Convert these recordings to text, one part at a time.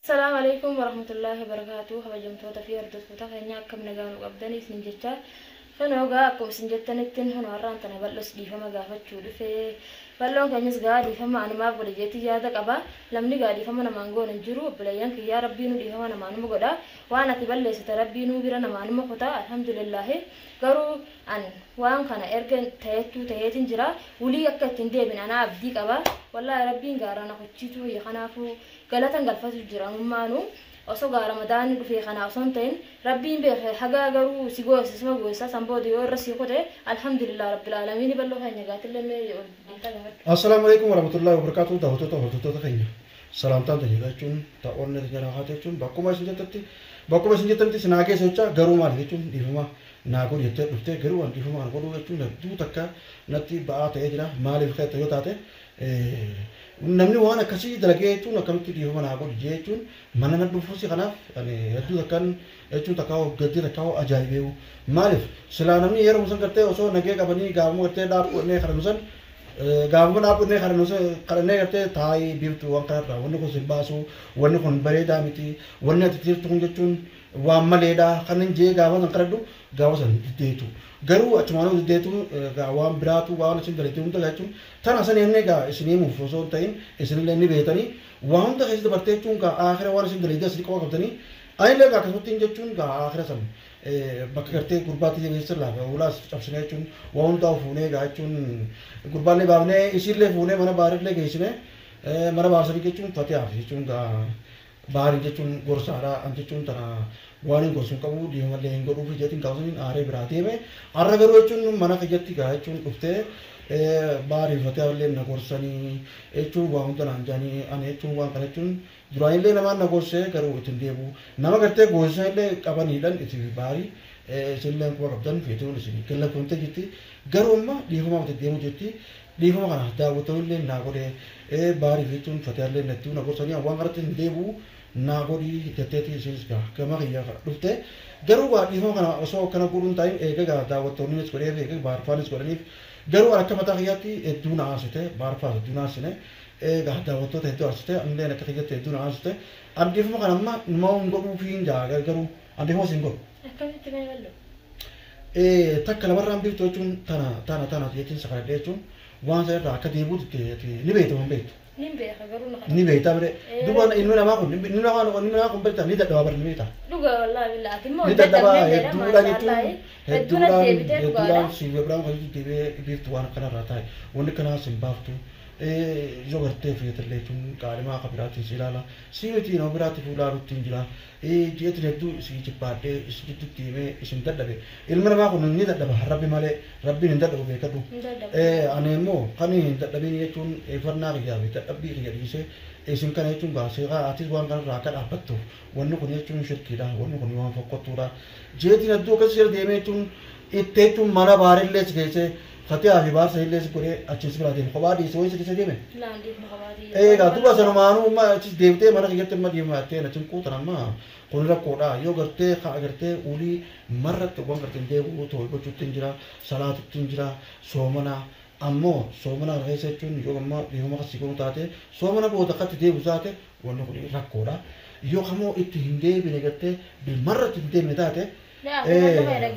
Salaamu alaikum warahmatullahi wabarakatuh. Kabajamtoota fi hordoftoota keenya, akkam nagaa nu qabdanii isin jecha. Kunoo gaa akkuma isin jettanittiin kunoo har'aan tana Bal'oos dhiifama gaafachuu dhufee. Bal'oon keenyas gaa dhiifama anumaaf godhe jeetii yaada qaba. Namni gaa dhiifama namaan goone hin jiru. Obboleeyyan kiyyaa, Rabbii nu dhiifama namaanuma godha. Waan ati balleessite Rabbii nuu bira namaanuma kuta. Alhamdulillaahi. Garuu an waan kana erga ta'eettuu ta'eetiin jira. Wulii akka ittiin deebin anaa abdii qaba. Wallaahi, Rabbiin gaara na kuchiituu kiyya, kanaafuu galatan galfatu jira amummaanu. Osoo gaa Ramadaanni dhufee kana osoo hin ta'in, Rabbiin beeke hagaa garuu si goosa, suma goosa san booda yoo irra sii kute, alhamdulillah rabbil aalamiin. Bal'oo keenya gaatillee mee ol deemtaa gaafadhu. Assalaamu alaikum warahmatullahi wabarakatuh. Daawwattoota, hordoftoota keenya, salaamtaan teenya jechuun ta'oonni teenya haate jechuun bakkuma isin jettanitti isin haa geessu jecha. Garuu maali jechuun dhiifama naa godhi jettee dhuftee, garuu waan dhiifama kana godhuu jechuun hedduu takka natti ba'aa ta'ee jira. Maaliif keetta yoo taate, namni waan akkasii dalagee jechuun akkamitti dhiifama naa godhi jechuun mana na dhufuusi. Kanaaf ani hedduu takkan jechuun takka gaddi takka ajaa'ibeewu. Maaliif silaa namni yeroo san gartee osoo nagee qabanii gaafuma gartee dhaabbannee kadhannu san, gaafuma dhaabbannee kadhannu kadhannee gartee taa'ii biiftuu waan kanarraa, wanni kun sin baasu, wanni kun bareedaa miti, wanni ati jirtu kun jechuun waan maleedha kan hin jee gaafa san kadhadhu, gaafa san diddeetu. Garuu achumaanuu diddeetu, waan biraatu waan isin dalagde hunda jechuun tana san inni gaa isin himuuf osoo hin ta'in, isinillee ni beetanii waan hunda keessa dabartee jechuun gaa aakhira waan isin dalagde asii qofa qabdanii. Anillee gaa akkasumatti jechuun gaa aakhira san bakka gartee gurbaatti jabeessa laafa ulaas cabsine jechuun waan hundaa fuunee gaa jechuun gurbaallee baafnee, isiillee fuunee, mana baarillee geessine. Mana baarsanii jechuun fatihaaf jechuun gaa baarii jechuun gorsaadha. An jechuun tana waan hin gorsuun qabu, dhiifamallee hin godhuuf jeetiin gaafasaniin aaree biraa deeme. Har'a garuu jechuun mana kiyyatti gaa jechuun dhuftee, baarii fatihaa na gorsanii jechuun waa hunda naan jaanii. Ani jechuun waan kana jechuun duraanillee namaan na gorsee, garuu ittiin deebi'u nama gartee gorsee illee qabaniidhaan itti baarii isinillee kuma qabdan feetuun isin gallattoomtee jirti. Garuu amma dhiifama deemuu jirti. Dhiifama kana daawwattoonni naa godhe, baarii jechuun fatiyaallee natti na gorsanii, waan kanatti hin deebi'u naa godhii jetteeti isinis gaa gama kiyya dhufte. Garuu gaa dhiifama kana osoo akkana godhuun ta'in, eega gaa daawwattoonnis godheef, eega baarfaanis godhaniif, garuu akka mataa kiyyaatti hedduu na aarsite. Baarfaas hedduu na aarsine, egaa daawwattoota hedduu aarsite, anillee akka kiyyatti hedduu na aarsite. An dhiifama kana amma numa hin godhuufi hin jaa, garuu an dhiifama sin godhu. Akkamitti mee, Bal'oo? Takka lamarraan biiftu jechuun tana tana tana jechuun sakaradhe jechuun waan sana irraa akka deebi'u ni beektu, hin beektu. Nin beeka, garuu na Ni beektaa bire. Duuba ilmi namaa kun beektaa, ni dadhaba bara, ni beektaa. Dhugaa, wallaahi billaa, ati immoo Ni dadhabaa hedduudha jechuun hedduu na deebitee dhugaadha. Hedduudhaan si biraan kan deebi'ee biiftu waan akkanarraa taa'e, wanni akkanaa sin baaftu. Yoo gartee feetallee jechuun qaalimaa akka biraatiin si ilaala. Si miti, nama biraatti fuulaalutti hin jira. Ji'eetiin hedduu si jibbaadhee isin jidduutti himee isin dadhabe. Ilmi namaa kun ni dadhaba, Rabbi malee Rabbiin hin dadhabu, beekadhu. Hin dadhabu. Ani immoo kan hin dadhabin jechuun eeffannaa kiyyaa fi dadhabbii kiyya dhiisee isin kana jechuun gaa seeqaa, atis waan kanarraa akka dhaabbattuuf, wanni kun jechuun shirkiidha, wanni kun waan fokkottuudha. Ji'eetiin hedduu akkas jala deemee jechuun itti jechuun mana baarillee si geessee, fatihaa fi baarsa illee si godhee, achiin si biraa deeme, kophaa dhiisee wayii si dhiisee deeme. Laan dhiifma qabaatii. Egaa duuba sanumaanuu amma achis deebitee mana kiyyatti amma deemattee na cinquu tan amma kun rakkoodha. Yoo gartee haa gartee ulii marratti waan gartee deebi'uu ta'u gochuutti hin jira, salaatutti hin jira, soomana ammoo soomana keessa jechuun yoo amma dhiifama akkasii godhu taate, soomana booda akkatti deebi'u taate, wanni kun rakkoodha. Yoo kamoo itti hin deebine, gartee bilmarratti hin deebine taate,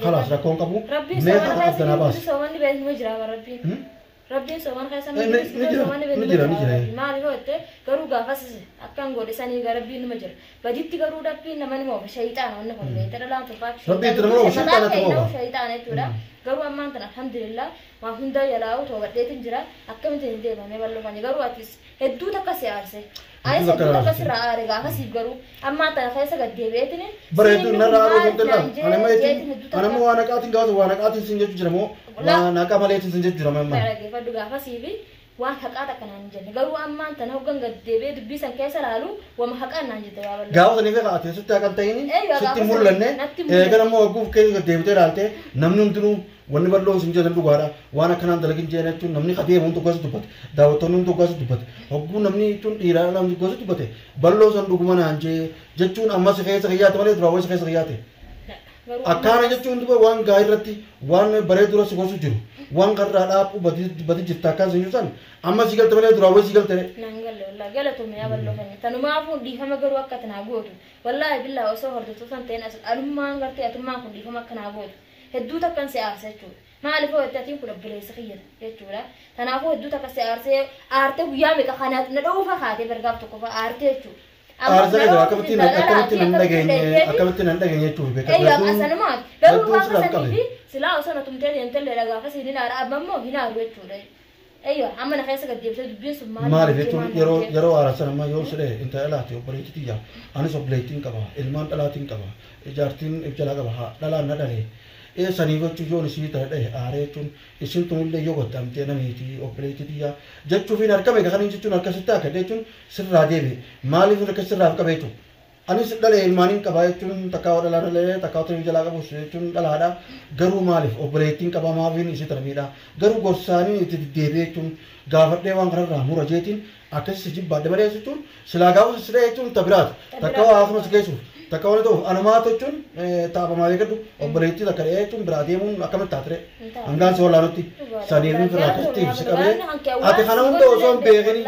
khalaas, rakkoon qabu. Rabbiin mee soomana kana keessa addanaa baasi. Soomanni beeknu jira bara Rabbiin. Rabbiin soomana keessa Ni jira, ni jira, ni jira. Maaliif yoo jette, garuu gaafas akkan godhe sanii gara Rabbiin numa jira. Baditti garuu Rabbiin nama nima oofa, shayxaana wanni kun beekte dhalaan tufaa. Rabbiin itti nama oofa, shayxaana itti oofa. Shayxaana jechuudha. Garuu ammaan tana alhamdulillah waan hunda yalaa'u toobadheetin jira. Akkamitti hin deemame, Bal'oo kan garuu atis hedduu takka si aarse. Anis takka hedduu takka aarse. sirraa aare gaafasiif, garuu ammaan tana keessa gad deebi'eetin. Bara hedduu narraa aaruu hin danda'amu. Ani amma jechuun ani amma waan haqaatiin gaafatu, waan haqaatiin sin jechuu jira moo waan haqa maleetiin sin jechuu jira amma? Dhaggeeffadhu, gaafasii fi waan haqaa takka naan hin jenne, garuu ammaan tana hoggan gad deebi'ee dubbii san keessa laalu, wama haqaa naan jette waa Bal'oo. Gaafa sanii feqa ati sitti haqan ta'ini Eeyyo, sitti gaafa mul'anne. Natti mul'anne. Eegan ammoo hogguuf keessa deebitee ilaalte, namni hundinuu wanni bal'oon sin jedhan dhugaadha, waan akkanaan dalagin jeen jechuun namni kadeemu hundi gosa dubbate, daawwattoonni hundi gosa dubbate, hogguu namni jechuun dhiiraa namni gosa dubbate, bal'oo san dhuguma naan jee jechuun ammas keessa kiyyaate malee duraa wayisa keessa kiyyaate. Garuu Akkaana jechuun duba waan gaarii irratti, waan bareedu irra si gorsu jiru, waan karraa dhaabuu badi jirta akkaan sin san amma si galte malee duraa wayii si galte. Naan galle. Wallaahi galatoomii yaa bal'oo keenya. Tanumaafuu dhiifama garuu akka tanaa gootu. Wallaahi billaa osoo hordoftoota hin ta'in as alummaan gartee atummaan kun dhiifama akka naa gootu. Hedduu takkan si aarsa jechuudha. Maaliif hoo atiin kun obboleessa kiyya jechuudha. Kanaafuu hedduu takka si aarsee aartee guyyaa meeqa kana na dha'uufa kaatee bargaaf tokko fa'a aartee jechuudha. Aarsa egaa akkamitti nan dhageenye akkamitti nan dhageenye jechuuf beekaa. Eeyyaa asanumaaf garuu gaafa sanii fi silaa osoo na tumtee deemtellee gaafa siin hin aara amma immoo hin aaru jechuudha. Eeyyaa amma na keessa gad deebisee dubbiin sun maal Maaliif jechuun yeroo yeroo aarsan amma yoo sidhe intala dhalaate obboleettii tiyya anis obboleettiin qaba ilmaan dhalaatiin qaba ijaartiin jalaa qaba dhalaan na dhale ee sanii gochuu yoon isii tana dhahe aaree jechuun isin tunillee yoo godhamtee namiiti obboleettii tiyya jechuufiin harka meeqa kan jechuun harka sitti akka jechuun sirraa deebi maaliif harka sirraaf qabe jechuun anis dhalee ilmaaniin qabaa jechuun takkaa dhalaan dhalee takkaa otoo jalaa qabus jechuun dhalaadha garuu maaliif obboleettiin qabaa maafiin isii tana miidha garuu gorsaanii itti deddeebi'ee jechuun gaafadhee waan kanarraa mura jeetiin akkasi si jibbaadhe malee jechuun silaa gaafa sidhee jechuun tabiraati takka waa akkuma si geessuuf takka waan ta'uuf anumaatu jechuun taabamaa beekadhu obboleettii takka dhee jechuun biraa deemuun akkamitti taatire hangaan si wallaanutti saniifin firaa akkasitti si qabee ati kana hunda osoo hin beekini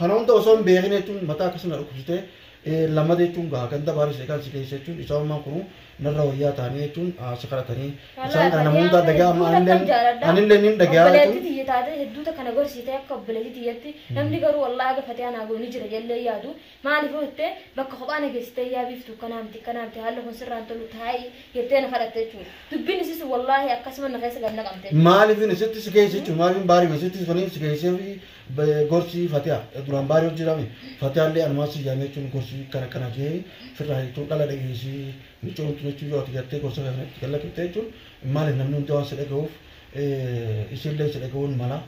kana hunda osoo hin beekini jechuun mataa akkasuma dhukkubsitee lamma jechuun gaa ganda baaris eegaan si keessa jechuun isaan kunu narra wayyaa ta'anii jechuun si kadhatanii isaan kana nama hundaa dhagaa amma anillee nin dhagaa jechuun. Obboleettii tiyya taatee hedduuta kana gorsitee akka obboleettii tiyyatti namni garuu wallaahi gafatee anaa gooni jira jellee yaadu maaliif jettee bakka kophaa na geessitee yaa biiftuu kanaa miti kanaa miti haalli kun sirraan tolu taa'ii jettee na kadhatte jechuudha. Dubbiin isis wallaahi akkasuma na keessa gad naqamte. Maaliif isitti si keessa jechuun maaliif baarii isitti suni si keessee fi gorsi fatiha duraan baarii hojjetame fatihaallee anumaa si yaamee jechuun gorsi kana kana jee firraa jechuun dhala dhageessii micoomtu jechuun yoo ati gartee gorsa kana itti kallaqte jechuun maaliif namni hundi waan si dhaga'uuf isiillee si dhaga'uun mala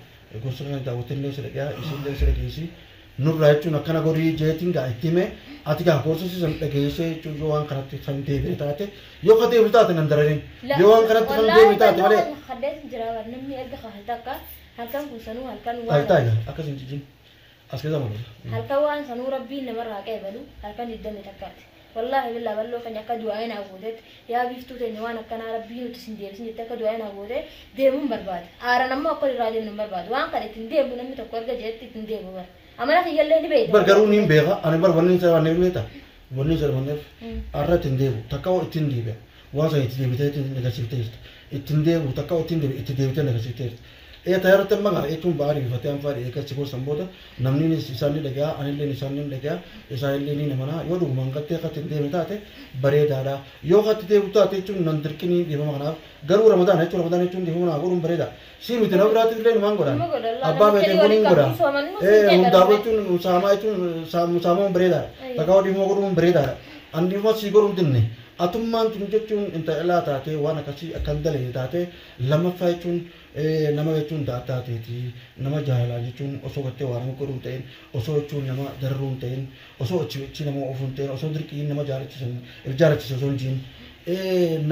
gorsa kana daawwatillee si dhaga'a isiillee si dhageessii nurraa jechuun akkana godhii jeetiin gaa itti hime ati gaa gorsa si san dhageessee jechuun yoo waan kanatti kan deebine taate yoo ka deebitu taate nan dararin yoo waan kanatti kan deebine taate malee. Haddeetin jira namni erga kaafate akka halkan kun sanuu halkan waan. Taayi akkas hin jijjiin as keessa malu. Halkan waan sanuu rabbiin namarraa qeebalu halkan digdamii takkaati. Wallaahi billaa bal'oo keenya akka du'aa naa gootetti yaa biiftuu teenya waan akkanaa rabbii nuti sin deebisin jettee akka du'aa naa goote deemuun barbaada. Aaran ammoo akka irraa deemnu hin barbaadu. Waan kana ittiin deemu namni tokko erga jeetti ittiin deemu bara. Amala kiyyallee ni beekta. Bar garuu niin beeka ani bar wanni isa wanni beekta wanni isa wanneef arra ittiin deemu takka ittiin deebi'a waan sana itti deebitee ittiin agarsiiftee jirti ittiin deemu takka ittiin deebi itti deebitee agarsiiftee jirti. Ee taayirratti amma gaa jechuun ba'aa rifatee anfaa eeggachii gorsan booda namni isaan ni dhaga'a anillee isaan ni dhaga'a isaanillee ni namanaa yoo dhugumaan gartee akka ittiin deeme taate bareedaadha yoo akka itti deebitu taate jechuun nan dirqinii dhiifama kanaaf garuu ramadaan jechuun ramadaan jechuun dhiifama naa godhuun bareeda si miti nama biraatti illee numaan godhan abbaa beekee kun hin godha ee hundaaf jechuun saamaa jechuun saamuun bareedaadha takka dhiifama godhuun bareedaadha an dhiifama sii godhuun dinne atummaan tun jechuun intala taate waan akkasii akkan dalee taate lammaffaa jechuun nama jechuun taateeti nama jaalalaa jechuun osoo gartee waa nama godhuun ta'in osoo jechuun nama dararuun ta'in osoo achi nama oofuun ta'in osoo dirqiin nama jaalachisan jaalachisan osoo hin jiin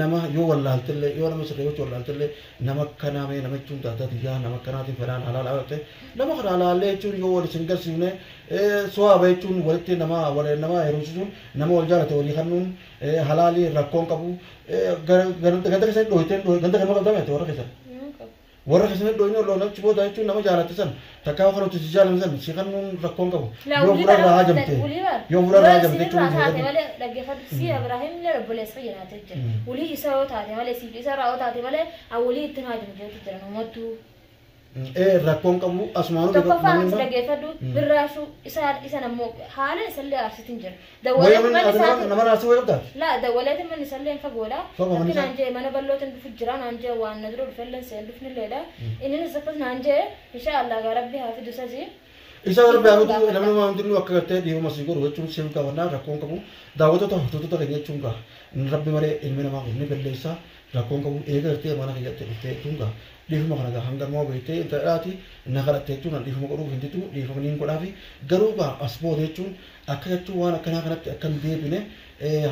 nama yoo wallaaltillee yoo nama sirree gochuu wallaaltillee nama akkanaa mee nama jechuun taataati yaa nama akkanaatiin fedhaan halaalaa ta'e nama kana halaallee jechuun yoo wal isin garsiifne so'aaba jechuun walitti nama wal nama heerumsiisuun nama wal jaalate walii kennuun halaalii rakkoon qabu ganda keessatti dhooyteen ganda kanuma qabdame warra keessatti. Warra keessatti dhooyne loon achi booda jechuun nama jaalate san takkaa kan nuti si jaalame san si kennuun rakkoon qabu yoo fuula irraa haajamte yoo fuula irraa haajamte jechuun taate malee dhaggeeffadhu si Ibraahim illee obboleessa jiraatee jira. Walii isa yoo taate malee siif isa irraa yoo taate malee walii ittiin haajamte jira namoottu. Rakkoon qabu asumaanuu Tokkoffaan si dhaggeeffadhu birraashuu isa isa nammoo haala isallee aarsitiin jira. Nama naasii wayii qabdaa? Laa dawwaleetiin manni isallee fagoodha. Fagoo manni isaa? Naan jee mana bal'ootiin dhufu jira naan jee waan na dura dhufelleen seen dhufnilleedha. Innis akkas naan jee insha Allah gaa rabbi haa fidu sasi. Isa rabbi haa fidu namni waan hundinuu akka gartee dhiifama sii godhu jechuun siif gaafannaa rakkoon qabu daawwattoota hordoftoota keenya jechuun gaa rabbi malee ilmi namaa kun ni balleessa rakkoon qabu eega gartee mana keenyatti dhuftee jechuun gaa dhiifama kana gaa hanga ammoo beektee intalaati na kadhatte jechuun dhiifama godhuuf hin didu dhiifama niin godhaafi garuu gaa as booda jechuun akka jechuun waan akkanaa kanatti akka hin deebine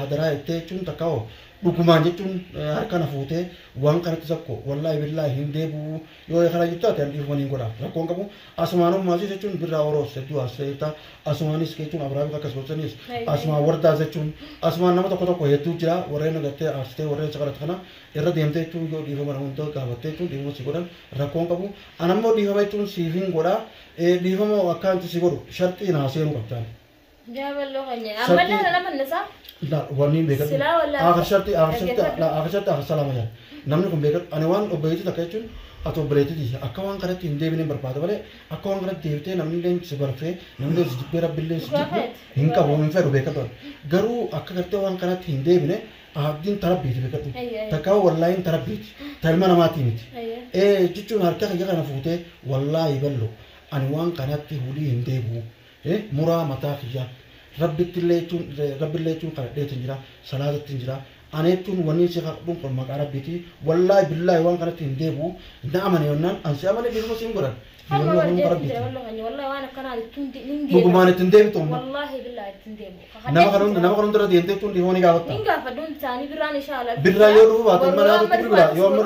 hadaraa jettee jechuun takka hoo dhugumaan jechuun harka na fuutee waan kanatti sakko wallaahi billaahi hin deebi'u yoo kana jettu taate dhiifama niin godhaaf rakkoon qabu asumaanummaas jechuun birraa oroos hedduu as ta'eerta asumaanis jechuun abrahaam akkas gosanis asumaan wardaas jechuun asumaan nama tokko tokko hedduu jira warreen agartee aarsitee warreen saqalatu kana Irra deemtee jechuun yoo dhiifama nama hunda gaafattee jechuun dhiifama si godhan rakkoon qabu. An ammoo dhiifama jechuun siif hin godha. Dhiifama akka anti si godhu sharxii naa seenuu qabtaan. Yaa bal'oo keenya. Ammallee nama nasaa. La wanni beekadhu. Silaa wallaahi. Akhir sharxii akhir sharxii Dhaggeeffadhu. la akhir sharxii akhir salaama jaa. Namni kun beekadhu ani waan obboleettii takka jechuun ati obboleettii akka waan kanatti hin deebine barbaada malee akka waan kanatti deebitee namni illee si barfee namni illee si jibbee rabbi illee si Dhugaa jibbu feeti. hin qabu hin fedhu beekadhu. Garuu akka gartee waan kanatti hin deebine abdiin tarabbiiti beekadhu. Ayya, ayya. Takka wallaahin tarabbiiti. Ta ilma namaatii miti. Ayya. Jechuun harka kiyya kana fuutee wallaahi ballo ani waan kanatti hulii hin deebi'u. Muraa mataa kiyya rabbittillee jechuun rabbillee jechuun kadhadheetiin jira salaatattiin jira ani jechuun wanni si kadhuun kun maqaa rabbiiti wallaahi billaahi waan kanatti hin deebi'u na amane yonnaan an si amane dhiifama siin godhan. Harma Dhiifamni wal kun jeetu rabbiiti. jira bal'oo keenya. Wallahi waan akkanaa ittiin hin deebi'u. Dhugumaan ittiin deebitu amma. Wallahi billahi ittiin deebi'u. Nama kana hunda nama kana hunda irra deemtee jechuun dhiifama ni gaafatta. Nin gaafadhu isaanii birraan inshaalla. Birraa yoo dhufu baate mana naatutti bilbila yoo amma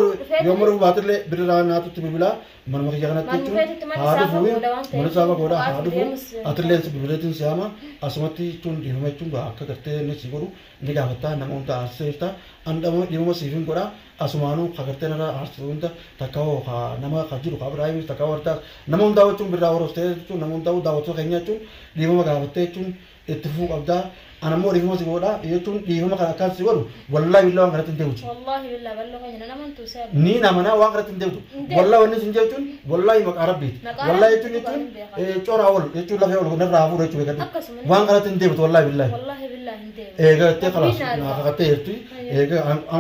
yoo amma dhufu baatellee birraa naatutti bilbila manuma kiyya kanatti Manuma jechuun keetitti mana haa isaa dhufu fagoodha waan ta'eef mana isaa fagoodha haa waan dhufu deemus atillee si bilbileetiin si ama asumatti jechuun dhiifama jechuun gaa akka gartee inni si godhu ni gaafatta nama hunda aarseerta an dhiifama siif hin godha asumaanuu ka gartee narra aarsitu hunda takka hoo ka nama ka jiru ka Ibraahim takka wartaas nama hundaa jechuun birraa horos ta'ee jechuun nama hundaa daawwattoota keenya jechuun dhiifama gaafattee jechuun itti fufuu qabdaa an ammoo dhiifama si godha jechuun dhiifama kana akkaan si godhu wallaahi billaa waan kanatti hin deebitu. Wallahi billahi bal'oo keenya nama tuusaa. Ni namana waan kanatti hin deebitu. Hin deebitu. Wallaahi wanni sun jechuun wallaahi maqaa rabbiiti. Maqaa Wallaahi jechuun rabbiiti jechuun dhugaan coraa ol jechuun lafee ol narraa hafuudha jechuun beekadhu. Akkasuma. Waan kanatti hin deebitu wallaahi billaahi. Wallahi billahi hin deebi'u. Eega jettee kalaas Rabbiin naa naa kakattee jirti. Eega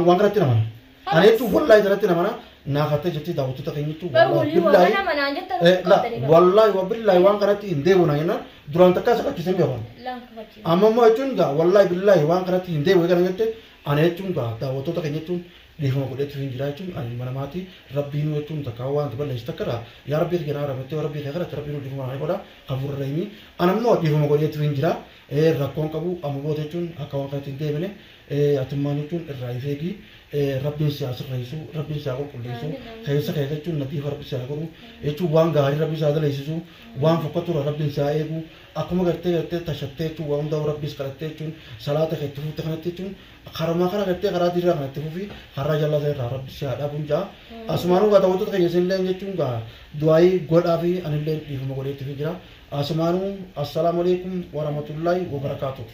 waan kanatti namana. Ani jechuun wallaahi jalatti namana naa kakattee jirti daawwattoota keenya jechuun Garuu wallaahi walii waan billaahi. nama naan jettan La wallaahi wa billaahi waan kanatti hin deebi'u naa jennaan duraan takkaa isa qachiisee beekan. Laan kafachiisa. Amma immoo jechuun gaa wallaahi billaahi waan kanatti hin deebi'u kana jette ani jechuun gaa daawwattoota keenya jechuun dhiifama godheetu hin jira jechuun ani ilma namaati rabbiin jechuun takka waan balleessu takka irraa yaa rabbii kiyya naa rabbattee rabbii kiyya kadhatte rabbiin dhiifama naa godha hafuurra himi ani immoo dhiifama godheetu hin jira rakkoon qabu amma booda jechuun akka waan kanatti hin deebine atummaan jechuun irraa ifeegi rabbiin si haa sirreessu rabbiin si haa qulqulleessu keessa kee jechuun nadiifa rabbi si haa godhu jechuun waan gaarii rabbi si haa daleessisu waan fokkatu rabbiin si haa eegu akkuma gartee gartee tashattee jechuun waan hundaa rabbiis kadhattee jechuun salaata kee itti fufte kanatti jechuun karumaa kana gartee karaa diriiraa kanatti fufi karaa jallaa ta'e irraa rabbi si haa dhaabuun jaa asumaanuu gaa daawwattoota keenya isinillee jechuun gaa du'aayii godhaa fi anillee dhiifama godheetti fi jira asumaanuu assalaamu alaikum warahmatullaahi wabarakaatuh.